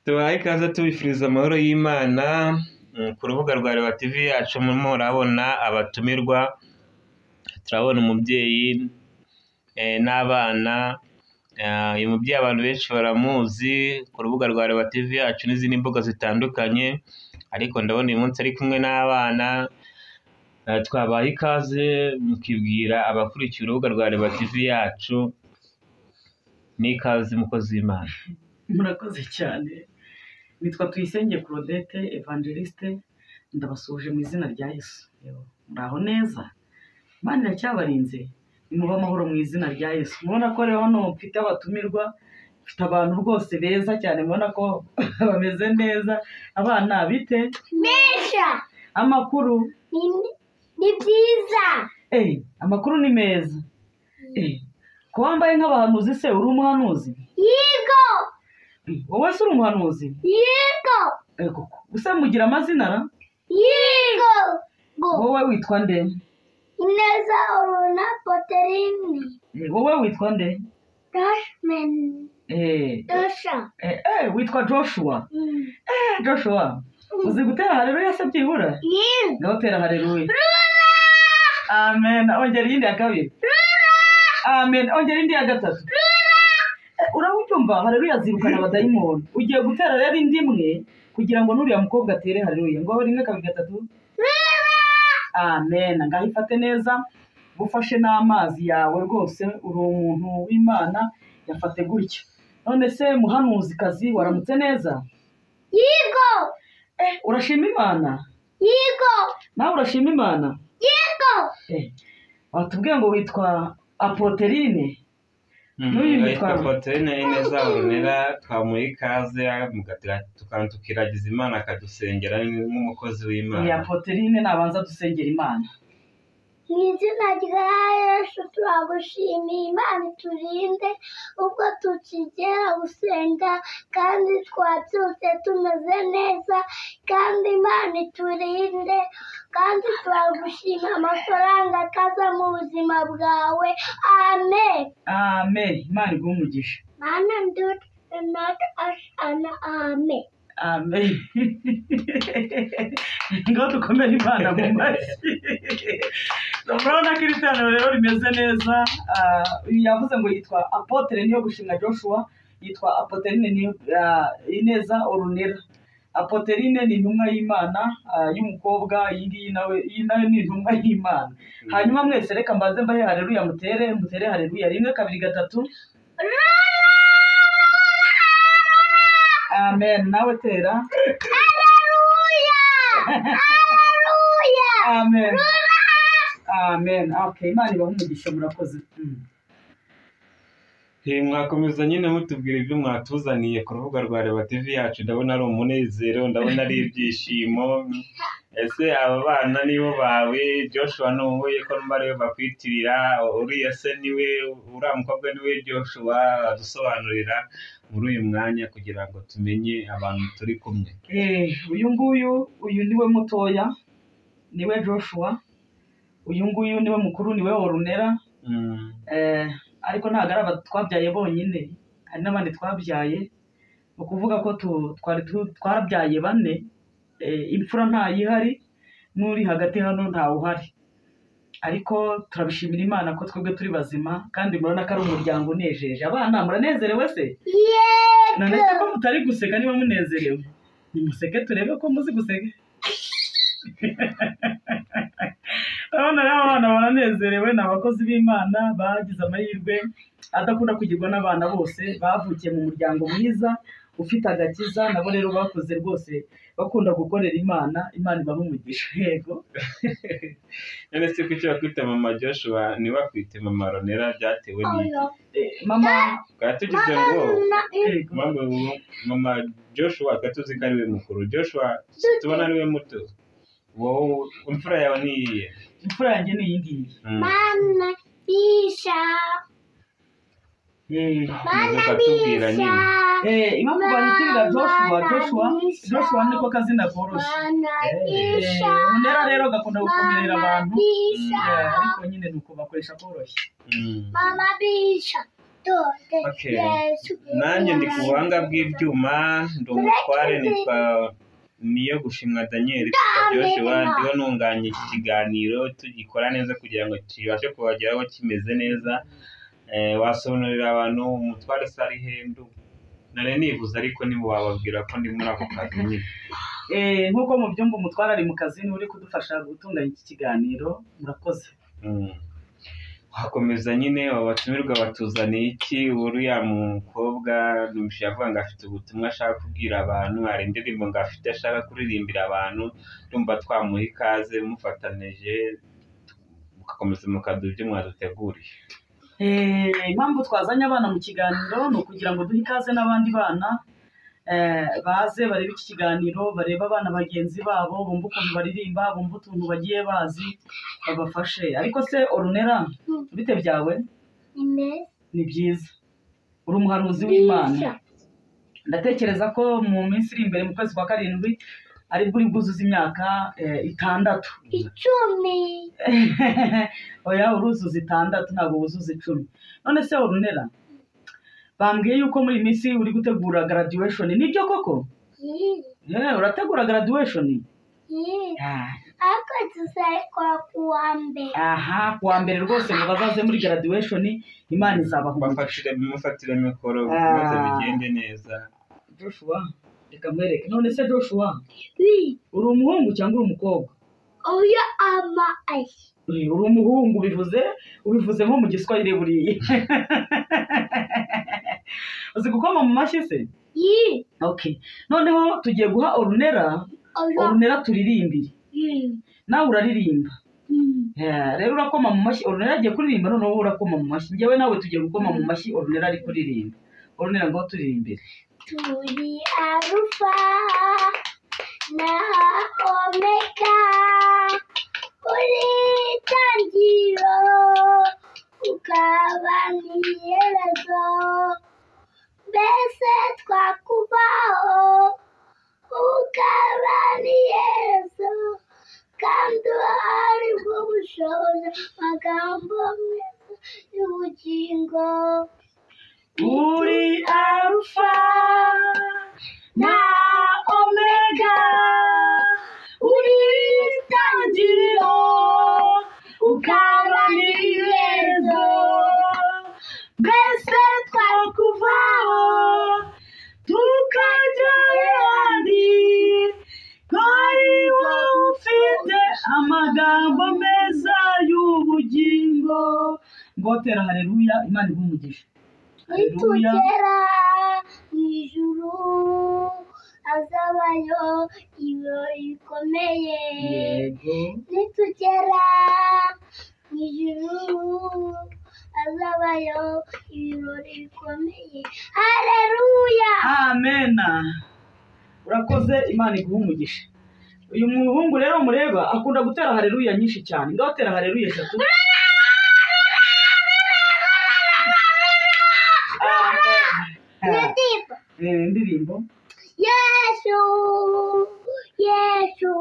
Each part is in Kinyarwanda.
Tubahaye ikaze tubifuriza amahoro y'Imana ku rubuga rwa Reba TV yacu murimo murabona abatumirwa, turabona umubyeyi n'abana. Uyu mubyeyi abantu benshi baramuzi ku rubuga rwa Reba TV yacu n'izindi mbuga zitandukanye, ariko ndabona uyu munsi ari kumwe n'abana. Twabaha ikaze mukibwira abakurikiye urubuga rwa Reba TV yacu. N'ikaze mukozi w'Imana. Murakoze cyane. Nitwa Tuyisenge Claudette Evangeliste, ndabasuhuje mu izina rya Yesu. Muraho neza? Imana iracyabarinze, nimuba amahoro mu izina rya Yesu. Mubona ko rero hano mfite abatumirwa, mfite abantu rwose beza cyane, mubona ko bameze neza. Abana bite? Mesha. Amakuru? Ni byiza. Amakuru ni meza. Ko wambaye nk'abahanuzi se, uri umuhanuzi? Yego. Wowe se uri umuhanuzi? Yego. Koko gusa mugira amazina ra? Yego. Wowe witwa nde? Ineza Oruna Poterine. Wowe witwa nde? Dashman. Joshua. Witwa Joshua. Joshua, uzi gutera haleluya se byibura? Yego. Ngaho tera haleluya. Amen. Ongera iyindi ya kabiri. Amen. Ongera indi ya gatatu. Urabyumva haleluya zirukana abadayimoni. Ugiye gutera rero indi imwe kugira ngo nuriya mukobwa atere haleluya. Ngo rimwe kabiri gatatu. Amen. Ngaho ifate neza, bufashe n'amazi yawe rwose, uri umuntu w'Imana, yafate gutya. None se muhanuzikazi waramutse neza? Yego. Urashima Imana? Yego. Nawe urashima Imana? Yego. Watubwiye ngo witwa Apoterine. N'uyu yitwa Apoterine Ineza Orunera, twamuha ikaze tukiragiza Imana akadusengera nk'umukozi w'Imana. Apoterine nabanza dusengera Imana. Mu izina rya Yesu turagushimiye Imana iturinde ubwo tukigera gusenga, kandi twabyutse tumeze neza, kandi Imana iturinde, kandi turagushima amafaranga akaza mu buzima bwawe. Amen. Amen. Imana iguhe umugisha. Mana ndut not ashana. Amen. Amen. Ngaho dukomere Imana mu mashyi. Murabona ko iri teraniro rero rimeze neza. Yavuze ngo yitwa Apotre niyo gushimwa Joshua, yitwa Apoterine niyo Ineza Orunera. Apoterine ni intumwa y'Imana y'umukobwa, iyi ngiyi nawe, iyi nayo ni intumwa y'Imana. Hanyuma mwese reka mbanze mbahe haleluya, mutere mutere haleluya rimwe kabiri gatatu. Amen. Nawe tera. Haleluya. Haleluya. Amen. Amen. Okay, Imana ibahe umugisha, murakoze. Mwakomeza nyine mutubwira ibyo mwatuzaniye ku rubuga rwa Reba TV yacu. Ndabona ari umunezero, ndabona ari ibyishimo. Ese aba bana nibo bawe? Joshua nuhuye ko numva ariwe bakwitirira, uriya se niwe, uriya mukobwa niwe Joshua? Adusobanurira muri uyu mwanya kugira ngo tumenye abantu turi kumwe. Uyu nguyu, uyu niwe mutoya, niwe Joshua. Uyu nguyu niwe mukuru, niwe Orunera. Ariko ntabwo ari aba twabyaye bonyine, hari n'abandi twabyaye. Ni ukuvuga ko twari twarabyaye bane, imfura ntayihari, n'uri hagati hano ntawuhari. Ariko turabishimira Imana ko twebwe turi bazima, kandi murabona ko ari umuryango unejeje. Abana muranezerewe se? Yego. None se ko mutari guseka niba munezerewe? Nimuseke turebe ko muzi guseka. Urabona rero abana baranezerewe, ni abakozi b'Imana bagize amahirwe adakunda kugirwa n'abana bose, bavukiye mu muryango mwiza ufite agakiza, nabo rero bakuze rwose bakunda gukorera Imana, Imana ibaha umugisha. Yego. None se kuki bakwita mama Joshua ntibakwite mama Ronera, byatewe n'iki? Mama twari tugize ngo mama Joshua twari tuzi ko ariwe mukuru, Joshua tubona ariwe muto. Wowe imfura yawe ni iyihe? Imfura yanjye ni iyi ngiyi. Mana bisha. Mana bisha. Impamvu banyitirira Joshua, Joshua niko kazina koroshye. Runera rero gakunda gukomerera abantu, ariko nyine nuko bakoresha koroshye. Mama bisha. Okay. Nanjye ndi ku buhanga bw'ibyuma, ndi umutware, nitwa niyo gushimwa Daniel Joshua, ndiho ntunganya iki kiganiro tugikora neza kugira ngo kibashe kubageraho kimeze neza. Wasobanurira abantu umutware Sarihendu nari nivuze, ariko ntiwababwira ko ndi muri ako kazi nyine. Nk'uko mubyumva umutware ari mu kazi, niwe uri kudufasha gutunganya iki kiganiro. Murakoze. Wakomeza nyine, abatumirwa batuzaniye iki? Uriya mukobwa numvise avuga ngo afite ubutumwa ashaka kubwira abantu, hari indirimbo ngo afite ashaka kuririmbira abantu, ndumva twamuha ikaze mufatanije mugakomeza mukaduha ibyo mwaduteguriye. Impamvu twazanye abana mu kiganiro ni ukugira ngo duhe ikaze n'abandi bana, baze barebe iki kiganiro, barebe abana bagenzi babo, bumve ukuntu baririmba, bumve utuntu bagiye bazi, babafashe. Ariko se Orunera, bite byawe? Ni byiza. Uri umuhanuzi w'Imana. Ndatekereza ko mu minsi iri imbere mu kwezi kwa 7 aribwo uri bwuzuze imyaka 6. 10. Oya, uruzuza 6 ntabwo wuzuza 10. None se Orunera, bambwiye yuko muri iyi minsi uri gutegura graduation, nibyo koko? Urategura graduation? Ariko tuzayikora kuwa mbere. Aha, kuwa mbere rwose ngo bazaze muri graduation, Imana izabaha umugisha. Mufatire mikoro maze bigende neza. Joshua, reka mwereke. None se Joshua, uri umuhungu cyangwa uri umukobwa? Oya, ama ayi. Uri umuhungu, ubivuze nko mu Giswahili buriya. Uzi gukoma mu mashyi se? Okay. Noneho tugiye guha Orunera, Orunera turirimbire. Nawe uraririmba. Rero urakoma mu mashyi, Orunera agiye kuririmba, noneho urakoma mu mashyi. Njyewe nawe tugiye gukoma mu mashyi, Orunera ari kuririmba. Orunera ngo turirimbire. Turi Arufa na Omega, uri itangiriro ukaba n'iherezo, mbese twakubaho ukaba n'iherezo, kandi ari bwo bushobozi amagambo meza y'ubugingo. Uri Arufa na Omega, uri itangiriro ukaba n'iherezo, mbese twakuvaho tukajya ahandi, ko ari wowe ufite amagambo meza y'ubugingo. Ngotera haleluya, Imana iguhe umugisha. Nitugera mu ijuru hazabayo ibirori bikomeye. Nitugera mu ijuru hazabayo ibirori bikomeye. Haleluya, amena. Urakoze, Imana iguhe umugisha. Uyu muhungu rero mureba akunda gutera haleluya nyinshi cyane. Ngaho tera haleluya 3. Indirimbo Yesu, Yesu,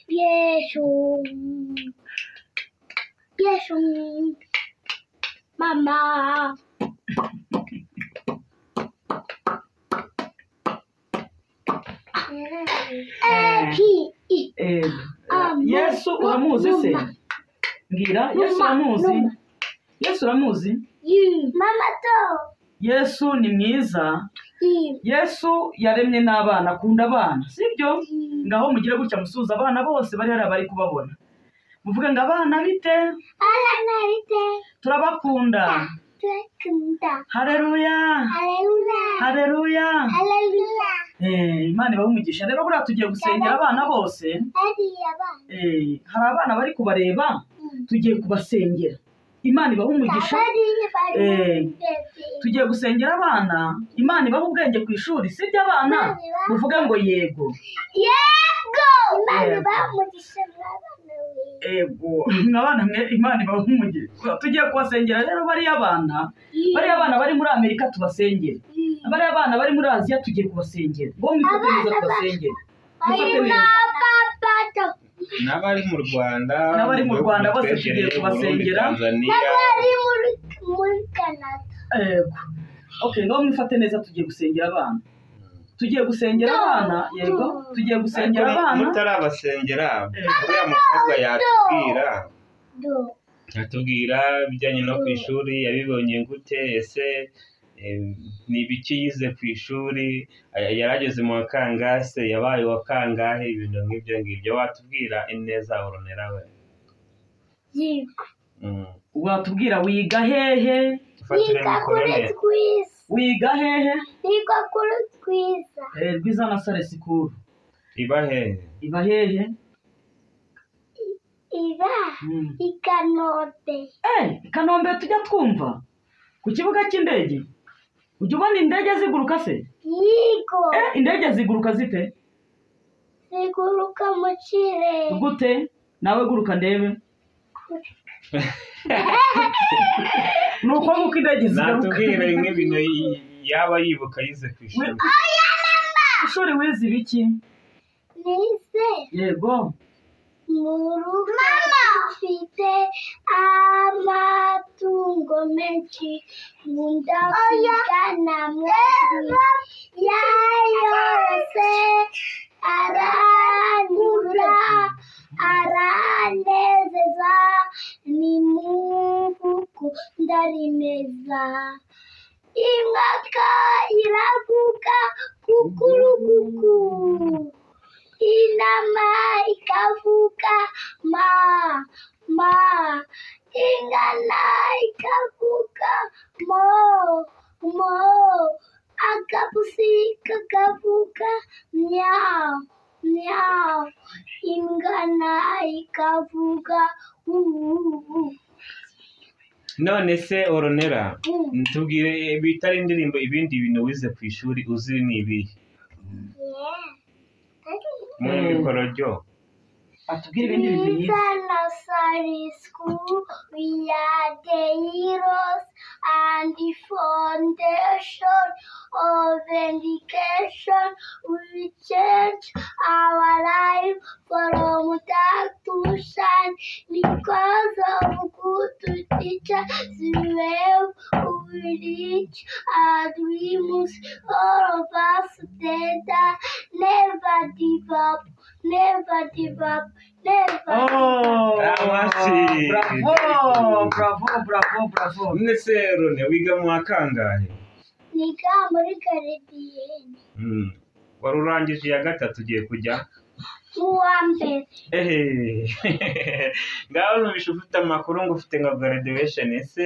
Yesu, Yesu, mama. Yesu uramuzi se? Mbwira, Yesu uramuzi? Yesu uramuzi? Mama to. Yesu ni mwiza. Yesu yaremye n'abana, akunda abana, sibyo? Ngaho mugire gutya musuhuza abana bose bari hariya bari kubabona. Muvuge ngo abana bite? Abana bite? Turabakunda. Turakunda. Haleluya. Haleluya. Haleluya. Haleluya. Imana ibahe umugisha. Rero buriya tugiye gusengera abana bose. Hari abana bari kubareba, tugiye kubasengera. Imana ibahe umugisha. Tugiye gusengera abana, Imana ibahe ubwenge ku ishuri, sibyo abana? Muvuge ngo yego. Yego. Imana ibahe umugisha abana. Yego, abana mwe Imana ibahe umugisha. Tugiye kubasengera rero bariya abana, bariya abana bari muri Amerika tubasengere. Bariya abana bari muri Aziya tugiye kubasengera. Ngo mwifate neza tubasengere. Mwifate neza. N'abari mu Rwanda, n'abari mu Rwanda bose tugiye kubasengera. N'abari Muri Canada. Yego. Okay, ngaho mwifate neza, tugiye gusengera abana. Tugiye gusengera abana, yego, tugiye gusengera abana. Mutarabasengera, uriya mukobwa yatubwira. Atubwira ibijyanye no ku ishuri, yabibonye gute, ese ni ibiki yize ku ishuri, yarageze mu wa kangahe, yabaye uwa kangahe, ibintu nk'ibyo ngibyo watubwira ineza Ornella we. Yego. Watubwira wiga hehe? Tufatire Niga mikoro kuri neza. Twiza. Wiga hehe? Niga kuri Twiza. Rwiza na Sare Sikuru. Iba hehe? Iba hehe? Iba i Kanombe. I Kanombe tujya twumva ku kibuga cy'indege. Ujya ubona indege ziguruka se? Yego. Indege ziguruka zite? Ziguruka mu kirere. Gute? Nawe guruka ndebe. Nuko nguko indege ziguruka. Natubwire nk'ibintu yaba yibuka yize ku ishuri. Ishuri wize ibiki? Nize. Yego. Mu rugo mfite amatungo menshi, nkunda kugana muri yayose, aranyura, aranezeza, ni muvuko ndarimeza. Inkaka iravuga kukurukuku, inama ikavuga ma ma, ingana ikavuga mo mo, akapusi kakavuga miau miau, ingana ikavuga uu. None se Ornella, tubwire bitari indirimbo, ibindi bintu wize ku ishuri uzi ni ibihe? Muri mikoro ryo. Atubwire ibindi bintu yize. Twiza Nursery School, we are the heroes and the foundation of education. We change our life from dark to shine because of good teachers. We reach our dreams, all of us together. Never give up, never give up, never give up. Oh, Amashyi. bravo, bravo, bravo, bravo. None se Rone, wiga mu wa kangahe? Niga muri garidiyene. Wari urangije iya gatatu, ugiye kujya Mu wa mbere. Ehe. Ngaho numvise ufite amakuru ngo ufite nka graduation, ese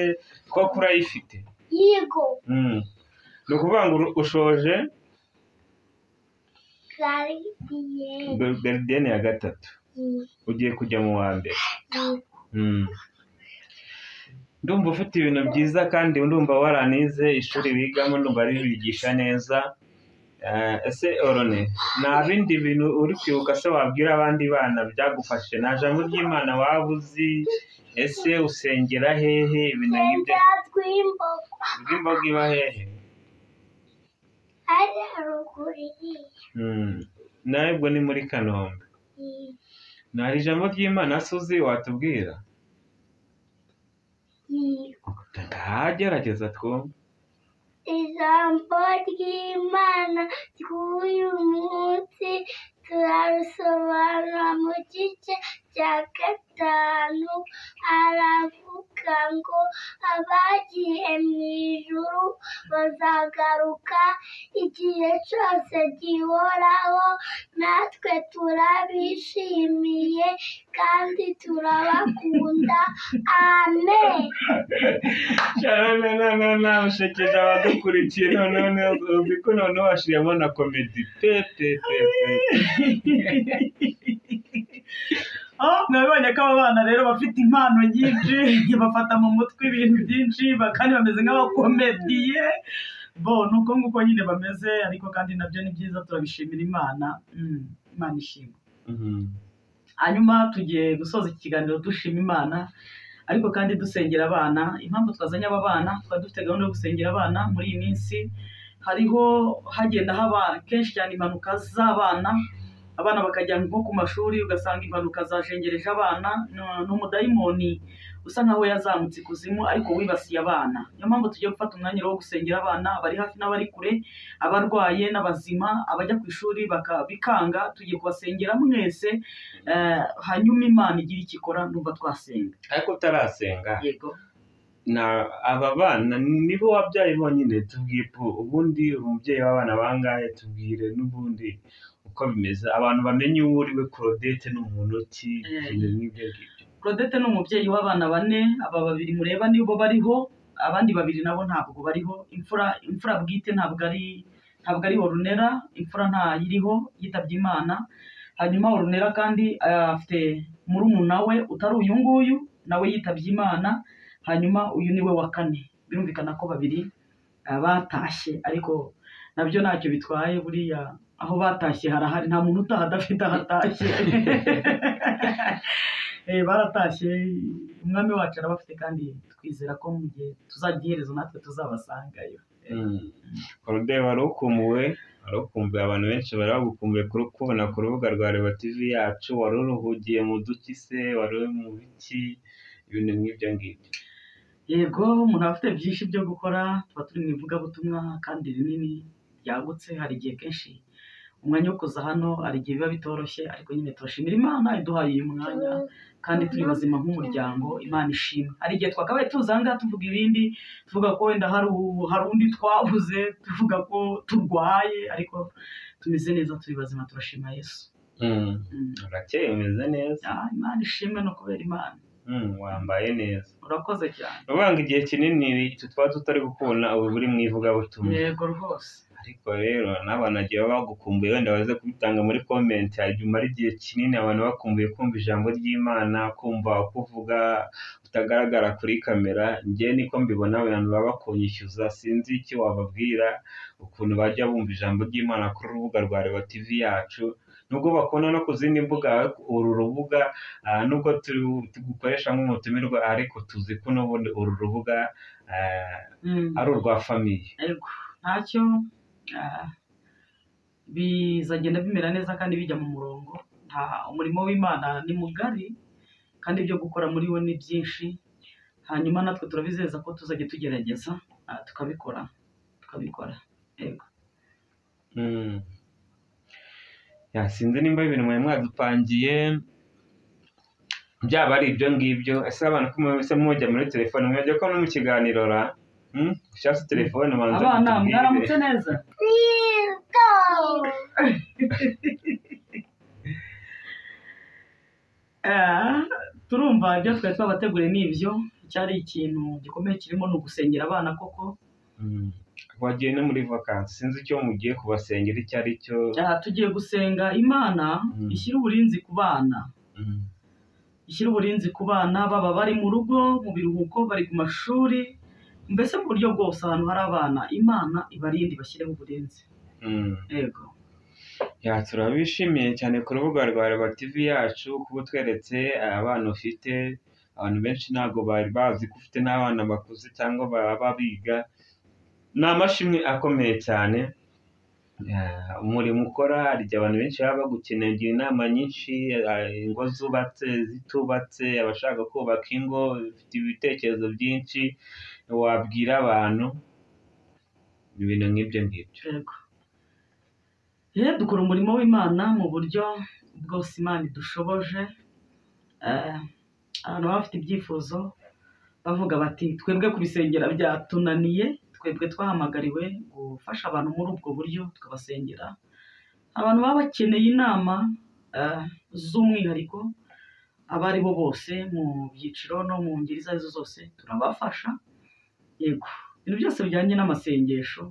koko urayifite? Yego. Ni ukuvuga ngo ushoje Garidiyene. garidiyene ya gatatu, ugiye kujya mu wa mbere. Ndumva ufite ibintu byiza kandi ndumva waranize ishuri wigamo, ndumva ribigisha neza. Ese Orone, nta bindi bintu uri kwibuka se wabwira abandi bana byagufashije? Nta jambo ry'Imana waba uzi? Ese usengera hehe? Ibintu nk'ibyo. Sengera Rwimbogo. Rwimbogo iba hehe? Hari haruguru iriya. Nawe ubwo ni muri Kanombe. Nta ijambo ry'Imana se uzi watubwira? Yego. Ndagerageza twumve. Ijambo ry'Imana ry'uyu munsi turarisobanura mu gice cya 5, aravuga ngo abagiye mu ijuru bazagaruka igihe cyose gihoraho, natwe turabishimiye kandi turabakunda. Amen. Ushekeje abadukurikiye, noneho uzi ko noneho washiriyemo na komedi pe pe pe pe. Mwabonye ko aba bana rero bafite impano nyinshi, bafata mu mutwe ibintu byinshi, kandi bameze nk'abakomediye. Bo nuko nguko nyine bameze, ariko kandi nabyo ni byiza, turabishimira Imana. Imana ishimwe. Hanyuma tugiye gusoza iki kiganiro dushima Imana, ariko kandi dusengera abana. Impamvu twazanye aba bana, twari dufite gahunda yo gusengera abana muri iyi minsi. Hariho hagenda haba kenshi cyane impanuka z'abana, abana bakajya nko ku mashuri ugasanga impanuka zashengereje abana. Ni umudayimoni usa nkaho yazamutse ikuzimu ariko wibasiye abana. Niyo mpamvu tugiye gufata umwanya wo gusengera abana bari hafi n'abari kure, abarwaye n'abazima, abajya ku ishuri bikanga, tugiye kubasengera mwese, hanyuma Imana igira icyo ikora. Ndumva twasenga. Ariko utarasenga, yego, na aba bana nibo wabyaye bonyine? Tubwire ubundi umubyeyi w'abana bangahe, tubwire n'ubundi uko bimeze, abantu bamenye uwo uri we. Claudette ni umuntu ki? Ibintu nk'ibyo ngibyo. Claudette ni umubyeyi w'abana bane. Aba babiri mureba nibo bariho, abandi babiri nabo ntabwo bariho. Imfura bwite ntabwo ari Orunera, imfura ntayiriho, yitabye Imana. Hanyuma Orunera kandi afite murumuna we utari uyu nguyu, nawe yitabye Imana. Hanyuma uyu niwe wa kane. Birumvikana ko babiri batashye, ariko nabyo ntacyo bitwaye, buriya aho batashye harahari, nta muntu utaha adafite aho atashye. Baratashye, umwami wacu arabafite, kandi twizera ko mu gihe tuzajya iherezo natwe tuzabasangayo. Claude, wari ukumbuwe, wari ukumbuye, abantu benshi bari bagukumbuye kubona ku rubuga rwa Reba TV yacu. Wari uruhugiye mu duki se, wari uri mu biki, ibintu nk'ibyo ngibyo? Yego, umuntu aba afite byinshi byo gukora, tuba turi mu ivugabutumwa kandi rinini ryagutse. Hari igihe kenshi umwanya wo kuza hano hari igihe biba bitoroshye, ariko nyine turashimira Imana iduhaye uyu mwanya kandi turi bazima nk'umuryango. Imana ishimwe. Hari igihe twakabaye tuza aha ngaha tuvuga ibindi, tuvuga ko wenda hari undi twabuze, tuvuga ko turwaye, ariko tumeze neza, turi bazima, turashima Yesu. Urakeye, umeze neza. Imana ishimwe no kubera Imana. Wambaye neza. Urakoze cyane. Ubanga igihe kinini tuba tutari gukubona, ubu buri mu ivugabutumwa. Yego rwose. Ariko rero n'abantu bagiye bagukumbuye, wenda baze kubitanga muri comment. Hari igihe umara igihe kinini abantu bakumbuye kumva ijambo ry'Imana, kumva uko uvuga utagaragara kuri kamera. Njye niko mbibona, abantu baba bakunyishyuza, sinzi icyo wababwira ukuntu bajya bumva ijambo ry'Imana kuri urubuga rwa Reba TV yacu. Nubwo bakubona no ku zindi mbuga, uru rubuga nubwo tugukoresha nk'umutumirwa, ariko tuzi ko n'ubundi uru rubuga ari urwa famiye. Yego, ntacyo bizagenda bimera neza kandi bijya mu murongo. Nta umurimo w'Imana ni mugari kandi ibyo gukora muri wo ni byinshi. Hanyuma natwe turabizeza ko tuzajya tugerageza tukabikora. Yego. Sinzi nimba ibintu mwari mwadupangiye byaba ari ibyo ngibyo. Ese abantu ko mwese mujya muri telefone, mwajya ko no mu kiganiro ra ushatse telefone manza abana mwaramutse neza. Turumva ibyo twari twabateguriye ni ibyo. Cyari ikintu gikomeye kirimo ni ugusengera abana koko. Wagiye no muri vacances, sinzi icyo mugiye kubasengera icyo ari cyo. Tugiye gusenga Imana ishyira uburinzi ku bana. Ishyira uburinzi ku bana, baba bari mu rugo, mu biruhuko, bari ku mashuri, mbese mu buryo bwose ahantu hari abana, Imana ibarinde, bashyireho uburinzi. Yego. Turabishimiye cyane ku rubuga rwa Reba TV yacu kuba utweretse abana ufite. Abantu benshi ntabwo bari bazi ko ufite n'abana bakuze cyangwa baba biga. Ni amashimwe akomeye cyane. Umurimo ukora, hari igihe abantu benshi baba bagukeneye, ugira inama nyinshi, ingo zubatse, zitubatse, abashaka kubaka ingo, ufite ibitekerezo byinshi wabwira abantu, ibintu nk'ibyo ngibyo. Yego. Dukora umurimo w'Imana mu buryo bwose Imana idushoboje. Abantu baba bafite ibyifuzo bavuga bati twebwe kubisengera byatunaniye, twebwe twahamagariwe gufasha abantu muri ubwo buryo tukabasengera. Abantu baba bakeneye inama z'umwihariko, abo ari bo bose mu byiciro no mu ngeri izo arizo zose turabafasha. Yego, ibintu byose bijyanye n'amasengesho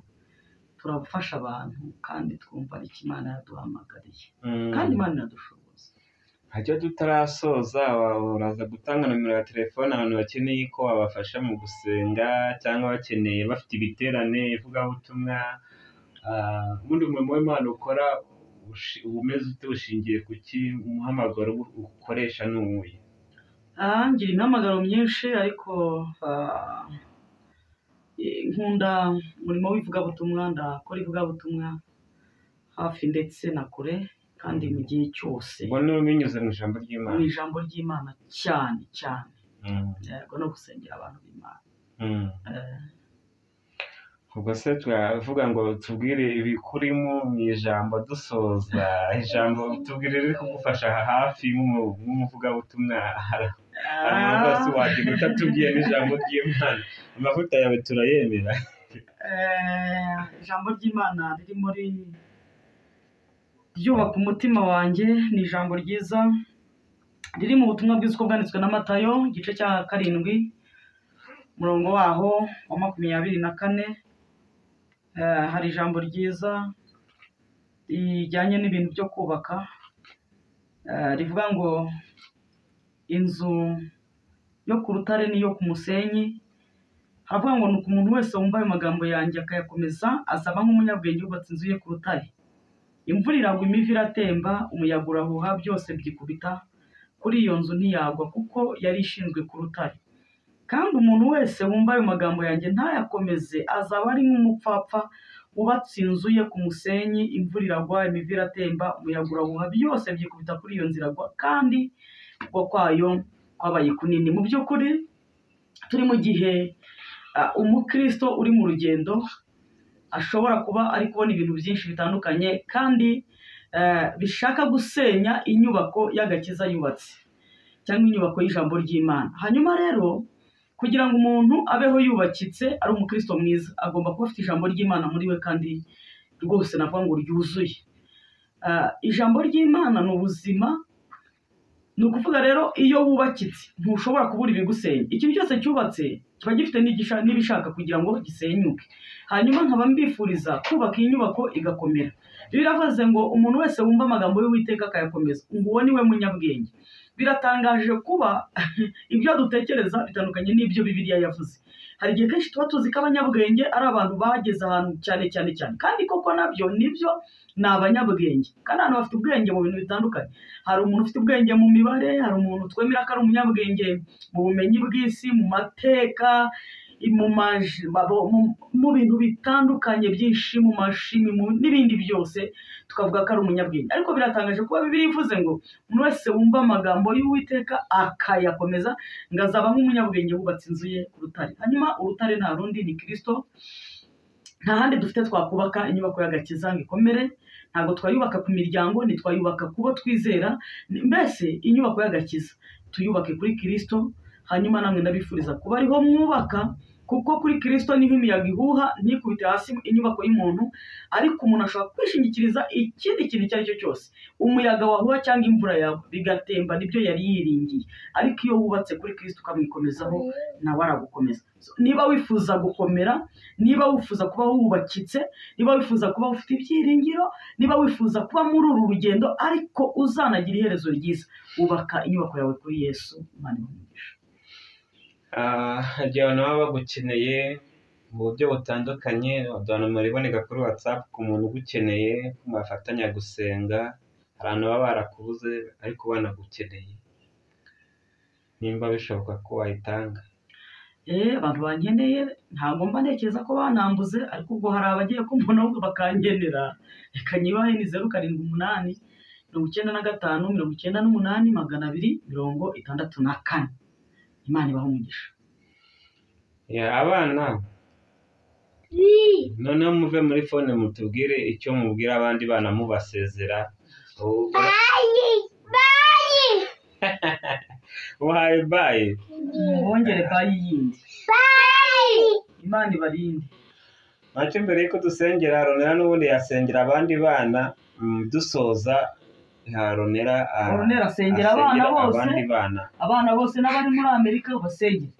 turafasha abantu, kandi twumva ari icyo Imana yaduhamagariye, kandi Imana iradushoboza. Hajya tutarasoza, uraza gutanga nomero ya telefone abantu bakeneye ko wabafasha mu gusenga, cyangwa bakeneye bafite ibiterane, ivugabutumwa. Ubundi umurimo w'Imana ukora umeze ute, ushingiye ku ki? Umuhamagaro ukoresha ni uwuhe? Ngira imihamagaro myinshi, ariko nkunda umurimo w'ivugabutumwa, ndakora ivugabutumwa hafi ndetse na kure, kandi mu gihe cyose. Ubwo ni binyuze mu ijambo ry'Imana. Mu ijambo ry'Imana cyane cyane. Yego, no gusengera abantu b'Imana. Ubwo se twavuga ngo tubwire ibikurimo mu ijambo dusoza, ijambo tubwire riri kugufasha hafi nk'umuvugabutumwa. Hari umuntu wese wagira utatubwiye n'ijambo ry'Imana, amavuta yawe turayemera. Ijambo ry'Imana riri muri ryubaka umutima wanjye ni ijambo ryiza riri mu butumwa bwiza uko bwanditswe na Matayo igice cya 7 umurongo waho wa 24. Hari ijambo ryiza rijyanye n'ibintu byo kubaka, rivuga ngo inzu yo ku rutare n'iyo ku musenyi. Haravuga ngo nuko umuntu wese wumva ayo magambo yanjye akayakomeza azaba nk'umunyabwenge wubatse inzu ye ku rutare. Imvura iragwa, imivu iratemba, umuyaga urahuha, byose byikubita kuri iyo nzu ntiyagwa, kuko yari ishinzwe ku rutare. Kandi umuntu wese wumva ayo magambo yanjye ntayakomeze azaba ari nk'umupfapfa wubatse inzu ye ku musenyi. Imvura iragwa, imivu iratemba, umuyaga urahuha, byose byikubita kuri iyo nzu iragwa, kandi kugwa kwayo kwabaye kunini. Mu by'ukuri turi mu gihe umukristo uri mu rugendo ashobora kuba ari kubona ibintu byinshi bitandukanye kandi bishaka gusenya inyubako y'agakiza yubatse cyangwa inyubako y'ijambo ry'Imana. Hanyuma rero kugira ngo umuntu abeho yubakitse ari umukristo mwiza, agomba kuba afite ijambo ry'Imana muri we kandi rwose navuga ngo ryuzuye. Ijambo ry'Imana ni ubuzima. Ni ukuvuga rero iyo wubakitse ntushobora kubura ibigusenya. Ikintu cyose cyubatse kiba gifite n'ibishaka kugira ngo gisenyuke. Hanyuma nkaba mbifuriza kubaka iyi nyubako igakomera. Biravuze ngo umuntu wese wumva amagambo y'Uwiteka akayakomeza, ngo uwo ni we munyabwenge. Biratangaje kuba ibyo dutekereza bitandukanye n'ibyo Bibiliya yavuze. Hari igihe kenshi tuba tuzi ko abanyabwenge ari abantu bageze ahantu cyane cyane cyane, kandi koko nabyo nibyo, ni abanyabwenge. Kandi abantu bafite ubwenge mu bintu bitandukanye. Hari umuntu ufite ubwenge mu mibare, hari umuntu twemera ko ari umunyabwenge mu bumenyi bw'isi, mu mateka, mu bintu bitandukanye byinshi, mu mashimi, n'ibindi byose, tukavuga ko ari umunyabwenge. Ariko biratangaje kuba Bibiliya ivuze ngo umuntu wese wumva amagambo y'Uwiteka akayakomeza ngo azaba nk'umunyabwenge wubatse inzu ye ku rutare. Hanyuma urutare nta rundi ni Kristo. Nta handi dufite twakubaka inyubako y'agakiza ngo ikomere. Ntabwo twayubaka ku miryango, ntitwayubaka ku bo twizera. Mbese inyubako y'agakiza tuyubake kuri Kristo. Hanyuma namwe ndabifuriza kuba ariho mwubaka, kuko kuri Kristo niho imiyaga ihuha ntikubite hasi inyubako y'umuntu, ariko umuntu ashobora kwishingikiriza ikindi kintu icyo ari cyo cyose, umuyaga wahuha cyangwa imvura yawe bigatemba, nibyo yari yiringiye. Ariko iyo wubatse kuri Kristo ukamwikomezaho, nawe aragukomeza. Niba wifuza gukomera, niba wifuza kuba wubakitse, niba wifuza kuba ufite ibyiringiro, niba wifuza kuba muri uru rugendo ariko uzanagira iherezo ryiza, ubaka inyubako yawe kuri Yesu. Imana ibahe. Igihe abantu baba bagukeneye mu buryo butandukanye, nomero iboneka kuri WhatsApp ku muntu ugukeneye, mwafatanya gusenga. Hari abantu baba barakubuze ariko banagukeneye, nimba bishoboka ko wayitanga. Abantu bankeneye ntabwo mba ntekereza ko banambuze, ariko ubwo hari abagiye kumbona bakangenera. Reka nyibahe, ni 0 7 8 95 98 264. Imana ibahe umugisha. Abana noneho muve muri fone mutubwire icyo mubwira abandi bana mubasezera. Uhaye bayi, bongere bayi yindi. Imana ibarinde. Ntacyo mbere yuko dusengera, Ronera n'ubundi yasengera abandi bana dusoza. Ronera asengera abana bose, abana bose n'abari muri Amerika basengera.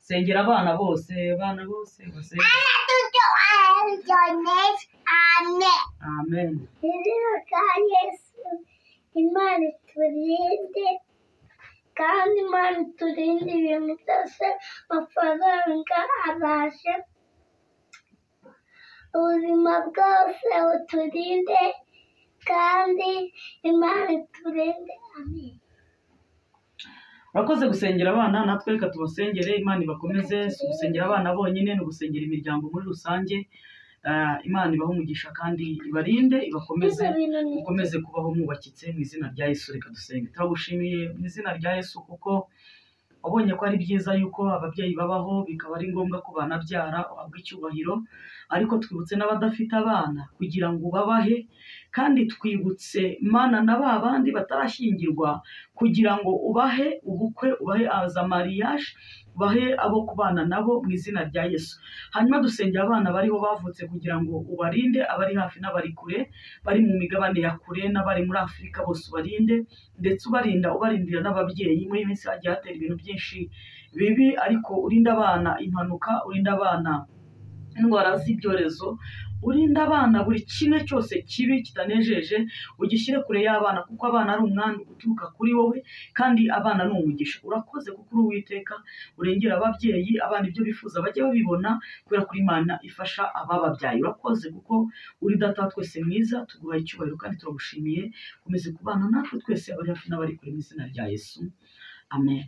Sengera abana bose, abana bose basengera. Amen. Imana iturinde, kandi Imana iturinde ibintu byose, amafaranga araje, ubuzima bwose buturinde, kandi Imana iturinde. Amen. Urakoze gusengera abana, natwe reka tubasengere, Imana ibakomeze. Si ugusengera abana bonyine, ni ugusengera imiryango muri rusange. Imana ibahe umugisha kandi ibarinde, ibakomeze, mukomeze kubaho mwubakitse mu izina rya Yesu. Reka dusenge. Turagushimiye mu izina rya Yesu kuko Wabonye ko ari byiza yuko ababyeyi babaho, bikaba ari ngombwa ko banabyara, uhabwa icyubahiro, ariko twibutse n'abadafite abana kugira ngo ubabahe, kandi twibutse Mana na ba bandi batarashyingirwa kugira ngo ubahe ubukwe, ubahe aza mariage, ubahe abo kubana nabo mu izina rya Yesu. Hanyuma dusengera abana bariho bavutse kugira ngo ubarinde, abari hafi n'abari kure, bari mu migabane ya kure n'abari muri Afurika bose ubarinde, ndetse ubarinda ubarindira n'ababyeyi. Muri iyi minsi hagiye hatera ibintu byinshi bibi, ariko urinde abana impanuka, urinde abana indwara z'ibyorezo, urinde abana buri kimwe cyose kibi kitanejeje, ugishyire kure y'abana, kuko abana ari umwandu uturuka kuri wowe, kandi abana ni umugisha. Urakoze kuko uri Uwiteka, urengera ababyeyi, abana ibyo bifuza bajye babibona, kubera ko Imana ifasha abababyaye. Urakoze kuko uri Data wa twese mwiza, tuguhaye icyubahiro kandi turagushimiye. Komeze kubana natwe twese, abari hafi n'abari kure, mu izina rya Yesu, amen.